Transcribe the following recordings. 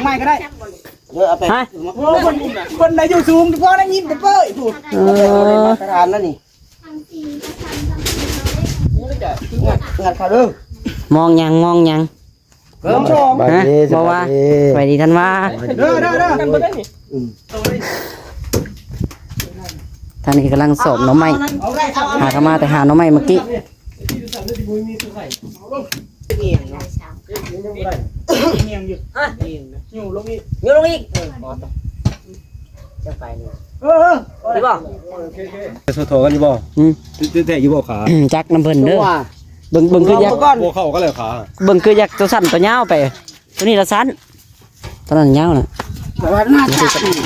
ໃໝ່ກໍໄດ້ ເດີ ເອົາໄປ ຮະ? ໂອ້ ເພິ່ນ ເພິ່ນໄດ້ຢູ່ສູງ ພໍໄດ້ຍິນແຕ່ເປີ້ຍພຸ້ນ ເອີ ມາດຕະຖານແລ້ວນີ້ ງັດ ງັດເຂົ້າເດີ ມອງຫຍັງ ມອງຫຍັງ? ເອີ ສະບາຍດີ ຮະ? ສະບາຍດີ ສະບາຍດີ ທັນວາ ເດີ ເດີ ເດີ ອືມ ທາງນີ້ກຳລັງສອບໜໍ່ໄມ້ ຫາກະມາແຕ່ຫາໜໍ່ໄມ້ເມື່ອກີ້ ຍູ້ລົງອີກ ເອີ ຈັ່ງໄປນີ້ ເອີ ເອີ ນີ້ບໍ່? ໂອເຄ ໂອເຄ ໂທກັນຢູ່ບໍ່? ອືມ ແທ້ຢູ່ບໍ່ຂາ? ຈັກນຳເພິ່ນເດີ ເບິ່ງ ເບິ່ງຄືຢາກ ບໍ່ເຂົ້າກັນແລ້ວຂາ ເບິ່ງຄືຢາກຕົວສັ້ນຕົວຍາວໄປ ຕົວນີ້ລະສັ້ນ ຕົວນັ້ນຍາວນະ ແຕ່ວ່າໜ້າຈະ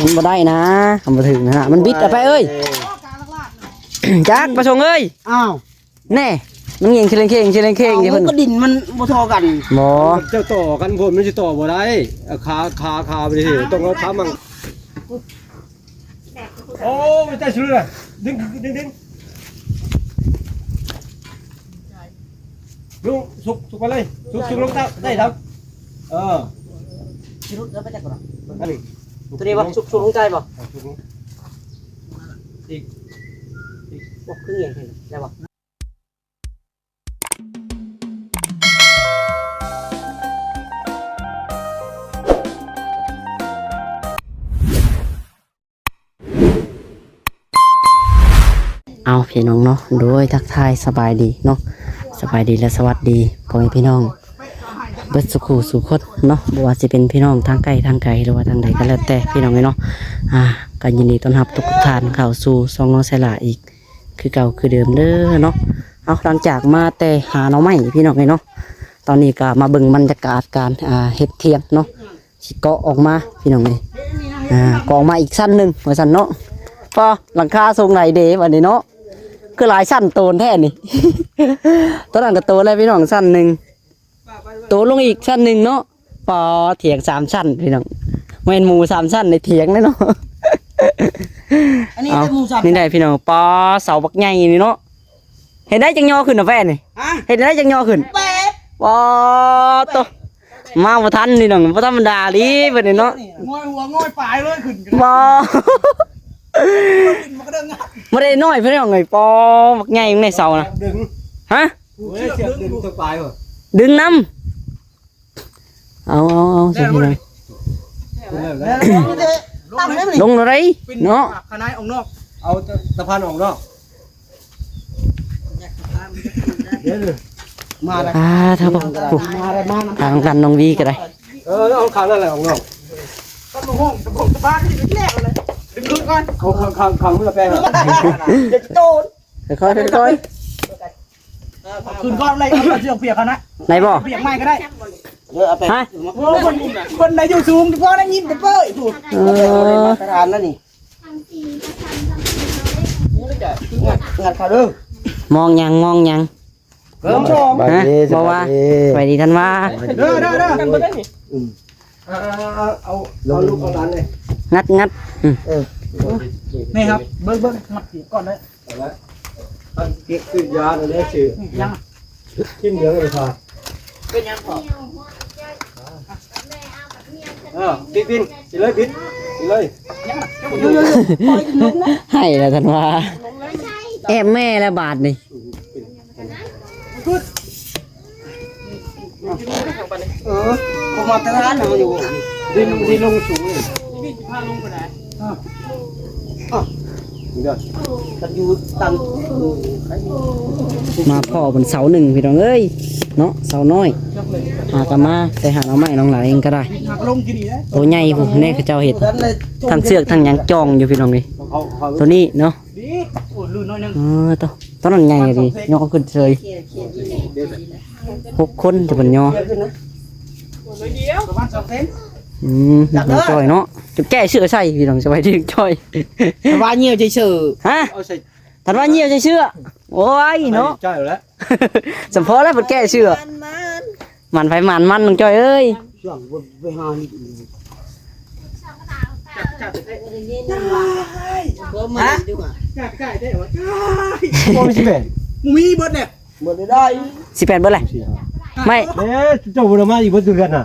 ມັນບໍ່ໄດ້ນະ ມັນບໍ່ຖືກນະ ມັນບິດເອົາໄປເອີຍ ຈັກປະສົງເອີຍ ອ້າວ ແນ່ ມັນຫຍິງເຄງເຄງເຄງເຄງ ເອົາ ຢູ່ ມັນກໍດິນມັນບໍ່ທໍ່ກັນ ບໍ່ ເຈົ້າຕໍ່ກັນພຸ້ນ ມັນຊິຕໍ່ບໍ່ໄດ້ ເອົາຂາ ຂາ ຂາໄປເດ ຕ້ອງເອົາຂາມັງ ໂອ້ຍ ຕາຍສຸດເລີຍ ດຶງ ດຶງ ດຶງ ລົງ ສຸກ ສຸກໄປເລີຍ ສຸກ ສຸກລົງໃຕ້ ໃຕ້ດຳ ເອີ ຊິຫຼຸດແລ້ວໄປຈັກກ່ອນ ອັນນີ້ ຕົວນີ້ບໍ່ ສຸກ ສຸກລົງໃຕ້ບໍ່ ສຸກ ອີກ ອີກ ໂອ້ ຄືຫຍັງເຫັນ ໄດ້ບໍ່? ເອົາ ພີ່ນ້ອງເນາະ ໂດຍທັກທາຍສະບາຍດີເນາະ ສະບາຍດີ ແລະ ສະຫວັດດີພໍ່ແມ່ພີ່ນ້ອງເບິດສູ່ຄູ່ສູ່ຄົນເນາະ ບໍ່ວ່າຊິເປັນພີ່ນ້ອງທາງໃກ້ທາງໄກ ຫຼືວ່າທາງໃດກໍແລ້ວແຕ່ ພີ່ນ້ອງເອີຍເນາະ ອ່າ ກໍຍິນດີຕ້ອນຮັບທຸກໆທ່ານເຂົ້າສູ່ຊ່ອງນ້ອງໄຊລາອີກ ຄືເກົ່າຄືເດີມເດີເນາະ. ເອົາ ຫຼັງຈາກມາແຕ່ຫາໜໍ່ໄມ້ພີ່ນ້ອງເອີຍເນາະ ຕອນນີ້ກໍມາເບິ່ງບັນຍາກາດການ ອ່າ ເຮັດທຽງເນາະ ຊິເກາະອອກມາພີ່ນ້ອງເອີຍ ອ່າ ເກາະອອກມາອີກຊັ້ນໜຶ່ງວ່າຊັ້ນເນາະ. ພໍຫຼັງຄາຊົງໃດເດບັດນີ້ເນາະ ຄືຫຼາຍຊັ້ນໂຕນແທ້ນີ້ ຕົວນັ້ນກໍໂຕນແລ້ວພີ່ນ້ອງ ຊັ້ນໜຶ່ງ ໂຕນລົງອີກຊັ້ນໜຶ່ງເນາະ. ປາ ຖຽງສາມຊັ້ນພີ່ນ້ອງ ແມ່ນໝູສາມຊັ້ນໃນຖຽງເລີຍເນາະ. ອັນນີ້ ເອົາ ແຕ່ໝູສາມ ນີ້ໄດ້ພີ່ນ້ອງ ປາ ເສົາບັກໃຫຍ່ນີ້ເນາະ. ເຮັດໄດ້ຈັ່ງຍໍຂຶ້ນນະແຟນນີ້ ຮະ ເຮັດໄດ້ຈັ່ງຍໍຂຶ້ນ ແປບ ປາໂຕ ມາບໍ່ທັນພີ່ນ້ອງ ບໍ່ທຳມະດາອີ່ຫຼີບັດນີ້ເນາະ. ງອຍຫົວງອຍປາຍເລີຍຂຶ້ນ ບໍ່ ຂຶ້ນມາກະເດີງ ບໍ່ໄດ້ນ້ອຍພີ່ນ້ອງເອີຍ ປາ ບັກໃຫຍ່ໃນເສົານະ ດຶງ ຮະ ໂອ້ຍ ເຊືອກດຶງເທິງປາຍ ດຶງນຳ. ເອົາ ເອົາ ເອົາ ແລ້ວ ຊິ ພີ່ນ້ອງ ແລ້ວ ແລ້ວ ແລ້ວ ແລ້ວ ລົງເລີຍເນາະ ຂະໜາຍອອກນອກ ເອົາຕະ ຕະພານອອກນອກ ເດີ ມາແລ້ວ ອ່າ ຖ້າບໍ່ ມາແລ້ວ ມາແລ້ວ ມາແລ້ວ ທາງກັນນ້ອງວີກໍໄດ້ ເອີ ເອົາຂ້າງນັ້ນແຫຼະອອກນອກ ກໍມາຫ້ອງຕະພານນີ້ແລ້ວເລີຍ ດຶງຂຶ້ນກ່ອນ ເອົາຂ້າງ ຂ້າງ ຂ້າງເມືອແປງ ຢ່າໂຕນ ຄ່ອຍໆ ຄ່ອຍໆ ຂຶ້ນກ່ອນເລີຍ ເອົາເສື້ອປຽກຫັ້ນນະ ໄດ້ບໍ່? ປຽກໃໝ່ກໍໄດ້ ເດີ ເອົາໄປ ຮະ? ໂອ້ ເພິ່ນ ເພິ່ນໄດ້ຢູ່ສູງ ພໍໄດ້ຍິນແຕ່ເປີ້ຍພຸ້ນ ເອີ ມາດຕະຖານແລ້ວນີ້ ງັດ ງັດເຂົ້າເດີ ມອງຫຍັງ ມອງຫຍັງ? ເອີ ສະບາຍດີ ຮະ? ສະບາຍດີ ສະບາຍດີທັນວາ ເດີ ເດີ ເດີ ອືມ ເອົາ ເອົາ ເອົາ ເອົາລູກເອົາຫຼານເລີຍ ງັດ ງັດ ອືມ ເອີ ນີ້ຄັບ ເບິ່ງ ເບິ່ງ ມັດປີກກ່ອນເລີຍ ເອົາລະ ອັນເກັບຊື້ຢາແລ້ວຊື້ ຍັງ ກິນເຫຼືອງເລີຍຄ່ະ ເປັນຫຍັງພໍ່? ເອີ ປິດ ປິດ ປິດເລີຍ ປິດ ປິດເລີຍ ຍັງ ຍັງ ຍັງ ຍັງ ໄຫ້ແລ້ວທ່ານວ່າ ແອບແມ່ແລ້ວບາດນີ້ ເອີ ບໍ່ມາດຕະຖານເຮົາຢູ່ ດິນ ດິນລົງສູງນີ້ ພາລົງໄປໄດ້ ອ່ະ ອ່ະ ນີ້ເດີ ກັນຢູ່ຕັ້ງ ມາພໍ້ເພິ່ນເສົາໜຶ່ງພີ່ນ້ອງເອີຍ ເນາະ ເສົານ້ອຍ ຫາກະມາ ໄປຫາໜໍ່ໄມ້ໜອງຫຼາຍເອງກໍໄດ້ ໂຕໃຫຍ່ພຸ້ນແນ່ ເຂົາເຈົ້າເຮັດ ທັງເຊືອກທັງຫຍັງຈອງຢູ່ພີ່ນ້ອງເອີຍ ໂຕນີ້ເນາະ ເອີ ໂຕ ຕອນນັ້ນໃຫຍ່ດີ ຍໍຂຶ້ນເຊີຍ ຫົກຄົນຈະເປັນຍໍ ປະມານສອງເຊັນ ອືມ ນ້ອງຈ້ອຍເນາະ ຈະແກ້ເສື້ອໃສ່ພີ່ນ້ອງ ສະບາຍດີນ້ອງຈ້ອຍ ສະບາຍດີ ຮະ ເອົາໃສ່ ທ່ານວ່າຍ່ຽວໃສ່ເສື້ອ ໂອ້ຍເນາະ ໃສ່ແລ້ວ ສຳພໍແລ້ວເພິ່ນແກ້ເສື້ອ ໝານໃຜໝານມັນ ນ້ອງຈ້ອຍເອີຍ ຊ່ວງໄປຫາ ຮະ ບໍ່ມີສິບແປດ ບໍ່ມີເບິດແລ້ວ ເບິດໄດ້ ສິບແປດເບິດແລ້ວ ໄມ້ ເອີ ເຈົ້າບໍ່ໄດ້ມາອີກເບິດຄືກັນນະ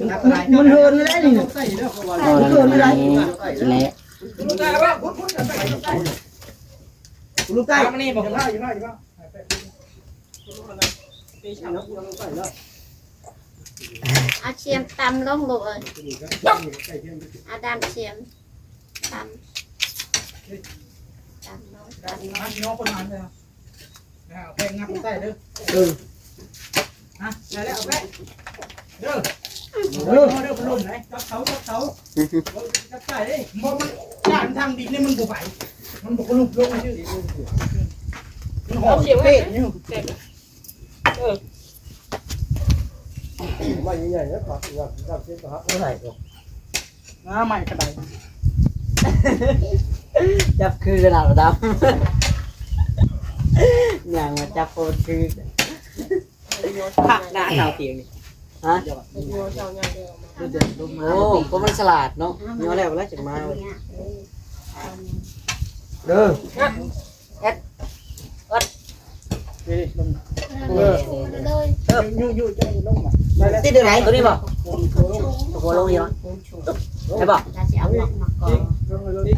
ມັນເຫີນໄດ້ນີ້ ມັນເຫີນໄດ້ ແລະ ລູກໃຕ້ ເອົາຊຽມຕຳລົງລູກເອີຍ ເອົາດາມຊຽມຕຳ ຕຳລົງ ຕຳລົງ ມາຊິນ້ອງຄົນມາເດີ ເອົາແປ້ງງັດໃສ່ເດີ ເອີ ຮະ ໄດ້ແລ້ວ ເອົາແປ້ງ ເດີ ເດີ ເດີ ພັດລົມໄດ໋ ຈັບເສົາ ຈັບເສົາ ຈັບໃສ່ເດ້ ບໍ່ ມັນ ທາງດິນນີ້ມັນບໍ່ໄປ ມັນບໍ່ກະລຸບລົງຊື່ ມັນຫອມເປັດຢູ່ ເອີ ໄມ້ໃຫຍ່ໆ ເນາະ ປັກ ປັກ ປັກ ເຮັດກະຫະ ບໍ່ໄດ້ດອກ ງາໃໝ່ກະໄດ້ ຈັບຄືຂະໜາດບໍ່ດຳ ຍ່າງມາຈັບໂພດຄື ຄັກໜ້າເສົາຕຽງນີ້ ຮະ ໂອ້ ກໍມັນສະຫຼາດເນາະ ຍໍແລ້ວແລ້ວຈັ່ງມາເວີຍ ເດີ ແອັດ ແອັດ ນີ້ໆ ລົງ ເອີ ເອີ ຍູ້ໆ ລົງມາ ຕິດຢູ່ໃນຕົວນີ້ບໍ່ ຕົວລົງນີ້ເນາະ ໄດ້ບໍ່ ລະຊິເອົາອອກມາກ່ອນ ເອີ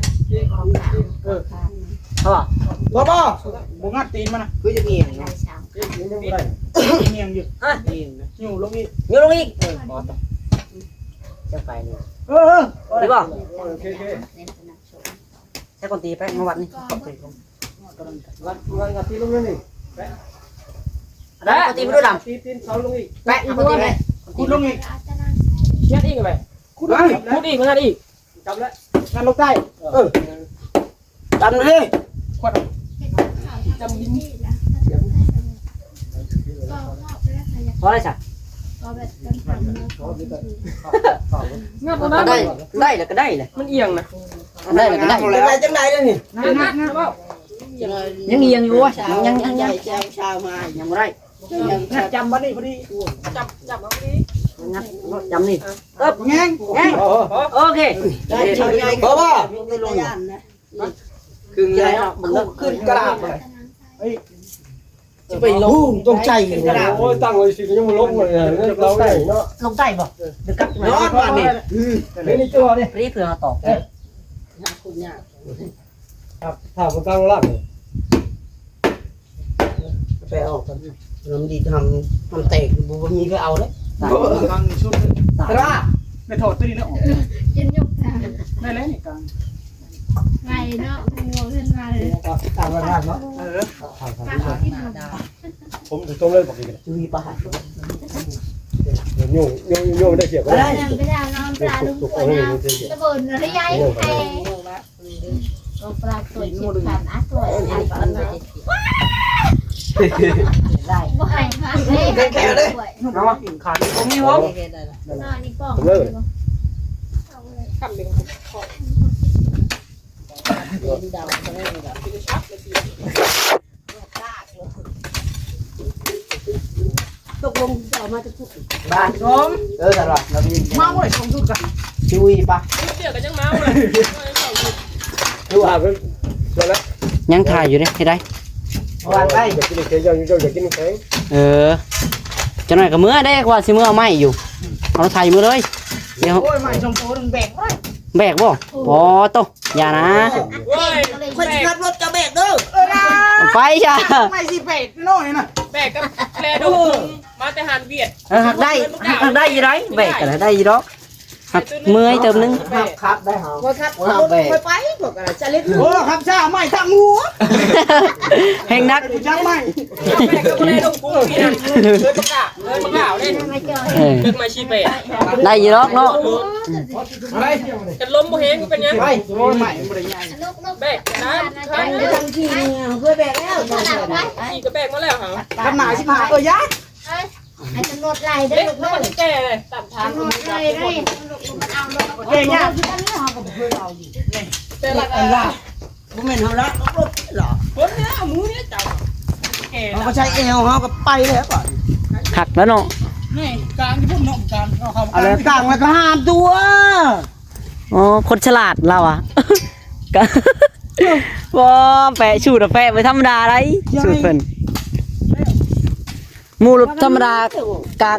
ພໍບໍ່ ບໍ່ ບໍ່ງັດຕີນມັນນະ ຄືຈະງຽງເນາະ ຍັງບໍ່ໄດ້ ຍັງຢູ່ ຮະ ງຽງນະ ຍູ້ລົງອີກ ຍູ້ລົງອີກ ເອີ ພໍ ຈະໄປນີ້ ເອີ ເອີ ໄດ້ບໍ່ ໂອເຄ ໂອເຄ ໃຊ້ກອນຕີໄປ ມາວັດນີ້ ວັດ ວັດ ວັດຕີລົງນີ້ ແປະ ກອນຕີມາດ້ວຍດຳ ຕີຕີນເສົາລົງອີກ ແປະ ກອນຕີໄປ ຂຸດລົງອີກ ຍັດອີກໄປ ຂຸດລົງອີກ ຂຸດອີກ ມັນງັດອີກ ຈັບແລ້ວ ງັດລົງໃຕ້ ເອີ ດັນເລີຍ ຂວດ ຈຳດິນ ພໍແລ້ວຊະ ງັດບໍ່ໄດ້ ໄດ້ແລ້ວກໍໄດ້ແຫຼະ ມັນອຽງນະ ໄດ້ແລ້ວກໍໄດ້ ຈັ່ງໃດຈັ່ງໃດເດ້ນີ້ ງັດ ງັດ ງັດ ຍັງອຽງຢູ່ ຍັງ ຍັງ ຍັງ ແຊວຊາວມາ ຍັງບໍ່ໄດ້ ງັດຈຳບັດນີ້ພໍດີ ຈັບ ຈັບເອົາພໍດີ ງັດ ຈຳນີ້ ເອີ ແງງ ແງງ ໂອເຄ ໄດ້ ບໍ່ ບໍ່ ຄືໄງເນາະ ມັນຂຶ້ນກະດາດ ເອີ ຊິໄປລົງ ຕົກໃຈ ໂອ້ຍ ຕັ້ງໄວ້ຊິກໍຍັງບໍ່ລົງເລີຍ ເອົາໄດ້ເນາະ ລົງໄດ້ບໍ່ ເດີກັບ ນອນບາດນີ້ ເອີ ນີ້ຕົວນີ້ ນີ້ເພື່ອເຮົາຕອກ ເອີ ຍາກ ຍາກ ຄັບ ຖ້າບໍ່ຕັ້ງຫຼັກ ໄປເອົາກັນ ນ້ຳດີທຳ ທຳແຕກ ບໍ່ ບໍ່ມີໃຜເອົາເດ້ ຕັ້ງສຸດ ຕາ ໄດ້ຖອດຕົວນີ້ເນາະ ກິນຍົກ ໄດ້ແລ້ວນີ້ກາງ ໄວເນາະ ງົວເພິ່ນວ່າເລີຍ ຕາມລາຍງານເນາະ ເອີ ຕາມລາຍງານ ຜົມຖືຕົ້ມເລີຍ ບັກນີ້ ຈຸຍປາ ໂຍ ໂຍ ໂຍ ໄດ້ສຽບ ໄປດາວນອນປາລຸງສວຍນາ ຕະເບີນລະໃຫຍ່ແທ້ ໂອປາສວຍສິບພັນ ອາສວຍ ອັນ ອັນ ໄດ້ ບໍ່ໃຫ້ມາເດ້ ແຂວເດ້ ເອົາມາກິນຂາດ ບໍ່ມີຫວາ ນີ້ປ່ອງ ເລີຍ ຄຳເດີ ດາວ ຕກລົງຈະເອົາມາຈາກພຸ້ນ ບ້ານ ເອີ ຕະຫຼາດລະມີ ມາບໍ່ໄດ້ສອງຊຸດກະ ຊິອຸຍປະ ດຽວກະຍັງມາບໍ່ໄດ້ ຄືວ່າ ຍັງຖ່າຍຢູ່ເດ້ ເຮັດໄດ້ ວ່າໄປ ຢາກກິນແຂງ ເຈົ້າ ເຈົ້າຢາກກິນແຂງ ເອີ ຈັກໜ້ອຍກະເມືອເດ້ ວ່າຊິເມືອເອົາໄມ້ຢູ່ ເອົາຖ່າຍຢູ່ມື້ເລີຍ ດຽວ ໂອ້ຍ ໄມ້ສອງໂຕໜຶ່ງແບກບໍ່ໄດ້ ແບກບໍ່ ອໍ ໂຕ ຢ່ານະ ໂອ້ຍ ຂ້ອຍຊິຂັບລົດເຈົ້າແບກເດີ ໄປຊະ ໄມ້ຊິແບກນ້ອຍນະ ແບກກັບແລດົງ ມາແຕ່ຫານຫວຽດ ເອີ ຫາກໄດ້ ຫາກໄດ້ຢູ່ໄດ໋ ແບກກະໄດ້ຢູ່ດອກ ຫາກເມື່ອຍເຕີມໜຶ່ງ ຂັບໄດ້ເຮົາ ຂ້ອຍຂັບລົດຂ້ອຍໄປ ພວກກະຈະເລັດ ໂອ້ ຂັບຊ້າໄມ້ທັງຫົວ ແຮງໜັກ ຈັກໄມ້ ແບກກັບແລດົງກຸ້ງນີ້ນະ ເລີຍປະກາດ ເລີຍປະກາດເດ້ ເອີ ເລິກມາຊິແບກ ໄດ້ຢູ່ດອກເນາະ ຄັນລົມບໍ່ແຮງກໍເປັນຫຍັງ ໂອ້ຍ ໄມ້ມັນບໍ່ໄດ້ໃຫຍ່ ແບກນະ ໄດ້ທັງທີ່ນີ້ ເຮົາເຄີຍແບກແລ້ວ ຂີ່ກະແບກມາແລ້ວຫາ ກັບໜ້າສິບຫ້າ ເອີ ຢ່າ ໃຫ້ຕຳຫຼວດໄລ່ເດີລູກເດີ ແກ່ເລີຍ ຕາມທາງ ຕຳຫຼວດໄລ່ເດ້ ມັນເອົາລົດ ແກ່ຍາກ ອັນນີ້ເຮົາກໍບໍ່ເຄີຍເອົາຢູ່ ແຕ່ລະອັນລະ ບໍ່ແມ່ນເຮົາລະລົດລະ ຄົນນີ້ເອົາມືນີ້ເຈົ້າ ແກ່ ເຮົາກໍໃຊ້ແອວເຮົາກໍໄປແລ້ວບາດນີ້ ຄັກແລ້ວເນາະ ນີ້ກາງຢູ່ພຸ້ນເນາະ ກາງເອົາເຂົ້າ ເອົາແລ້ວກາງແລ້ວກໍຫ້າມຕົວ ອໍ ຄົນສະຫຼາດລາວອະ ບໍ່ ແປະສູດແປະບໍ່ທຳມະດາໃດ ສູດເພິ່ນ ໝູ່ລົດທຳມະດາກາງ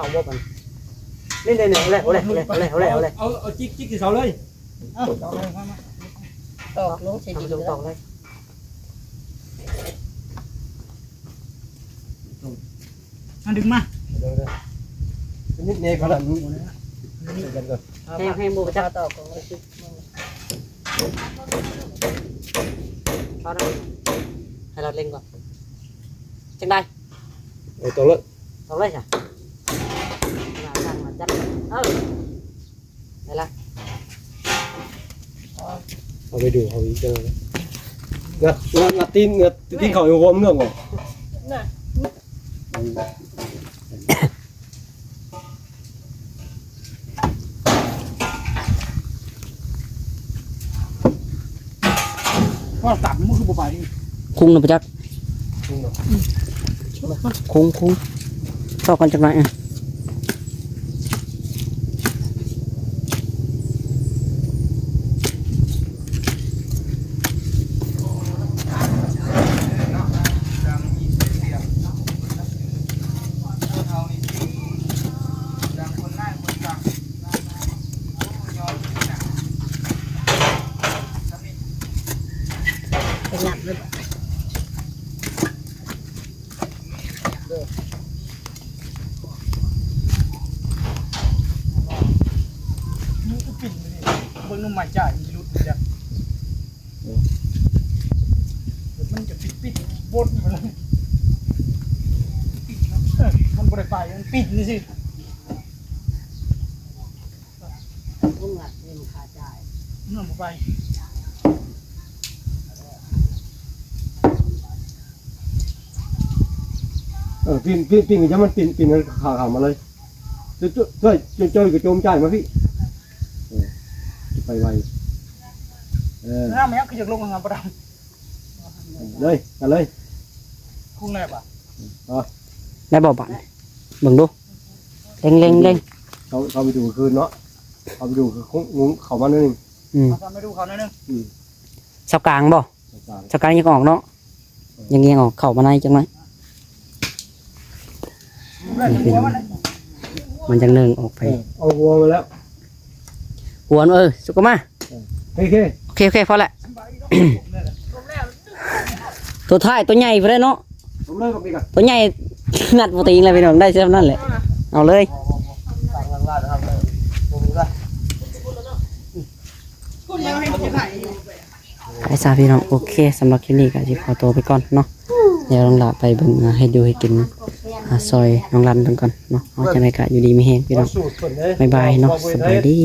ເອົາບໍ່ມັນ ນີ້ໆໆ ເອົາເລີຍ ເອົາເລີຍ ເອົາເລີຍ ເອົາເລີຍ ເອົາເລີຍ ເອົາ ເອົາຈິກ ຈິກທີ່ເສົາເລີຍ ເອົາ ຕອກລົງໃສ່ດິນເລີຍ ຕອກເລີຍ ມາດຶງມາ ເດີໆ ນິດແນ່ກ່ອນ ໃຫ້ ໃຫ້ໝູ່ຈັກ ຕອກລົງເລີຍ ພໍແລ້ວ ໃຫ້ລາດເລັ່ງກ່ອນ ຈັ່ງໃດ ເອີ ຕອກເລີຍ ຕອກເລີຍຊະ ມາສ້າງມາຈັດ ເອີ ໄດ້ລະ ເອົາໄປດູເຮົາອີກເດີ ງັດ ງັດ ງັດຕີນ ງັດຕີນເຂົ້າໃນຫົວມັນເນາະ ນະ ວ່າຕາມມັນຄືບໍ່ໄປ ຄຸງນະປະຈັກ ຄຸງເນາະ ຄຸງ ຄຸງ ຊອກກັນຈັກໜ້ອຍ ອະ ໄປຫຍັບເລີຍ ມັນຄືປິ່ນຢູ່ນີ້ ເບິ່ງນຳໄມ້ຈ່າຍມັນຊິຫຼຸດຢູ່ແລ້ວ ເອີ ມັນຈະປິ່ນໆ ບົດໄປເລີຍ ເອີ ມັນບໍ່ໄດ້ໄປ ມັນປິ່ນຊື່ໆ. ເອີ ປີນ ປີນ ປີນ ຢ່າມັນປີນ ປີນ ເອົາເຂົ້າມາເລີຍ ເຈົ້າ ເຈົ້າ ເຈົ້າ ເຈົ້າກໍໂຈມຈ່າຍມາພີ້ ເອີ ໄປໄວ ເອີ ງາມແຮງ ຄືຢາກລົງງາມປານໃດ ເລີຍ ກັນເລີຍ ຄຸງແລ້ວບໍ່ ອໍ ໄດ້ບໍ່ບາດນີ້ ເບິ່ງດູ ເລັ່ງໆໆ ເຂົ້າ ເຂົ້າໄປດູຄືນເນາະ ເຂົ້າໄປດູຄື ງຸ້ງເຂົ້າມາໜ້ອຍໜຶ່ງ ອືມ ເຂົ້າໄປດູເຂົ້າໜ້ອຍໜຶ່ງ ອືມ ເສົາກາງບໍ່ ເສົາກາງ ເສົາກາງຍັງອອກເນາະ ເອີ ຍັງ ຍັງອອກ ເຂົ້າມາໃນຈັກໜ້ອຍ ນີ້ພີ່ນ້ອງ ມັນຈັ່ງເໜິ່ງອອກໄປ ເອີ ເອົາຫົວມາແລ້ວ ຫົວ ເອີ ສຸກມາ ເອີ ໂອເຄ ໂອເຄ ໂອເຄ ພໍແລ້ວ ຕົວທ້າຍຕົວໃຫຍ່ພຸ້ນແຫຼະເນາະ ຕົວໃຫຍ່ງັດບໍ່ຕິງແລ້ວພີ່ນ້ອງ ໄດ້ຊ່ຳນັ້ນແຫຼະ ເອົາເລີຍ ໄປຊະພີ່ນ້ອງ ໂອເຄ ສຳລັບຄລິບນີ້ກໍຊິຂໍຕົວໄປກ່ອນເນາະ ດຽວນ້ອງຫຼ້າໄປເບິ່ງ ອາ ເຮັດຢູ່ເຮັດກິນ ອາ ຊ່ອຍນ້ອງລັນເບິ່ງກ່ອນເນາະ ເອົາ ຈັ່ງໃດກໍຢູ່ດີມີແຮງພີ່ນ້ອງ ບາຍບາຍເນາະ ສະບາຍດີ.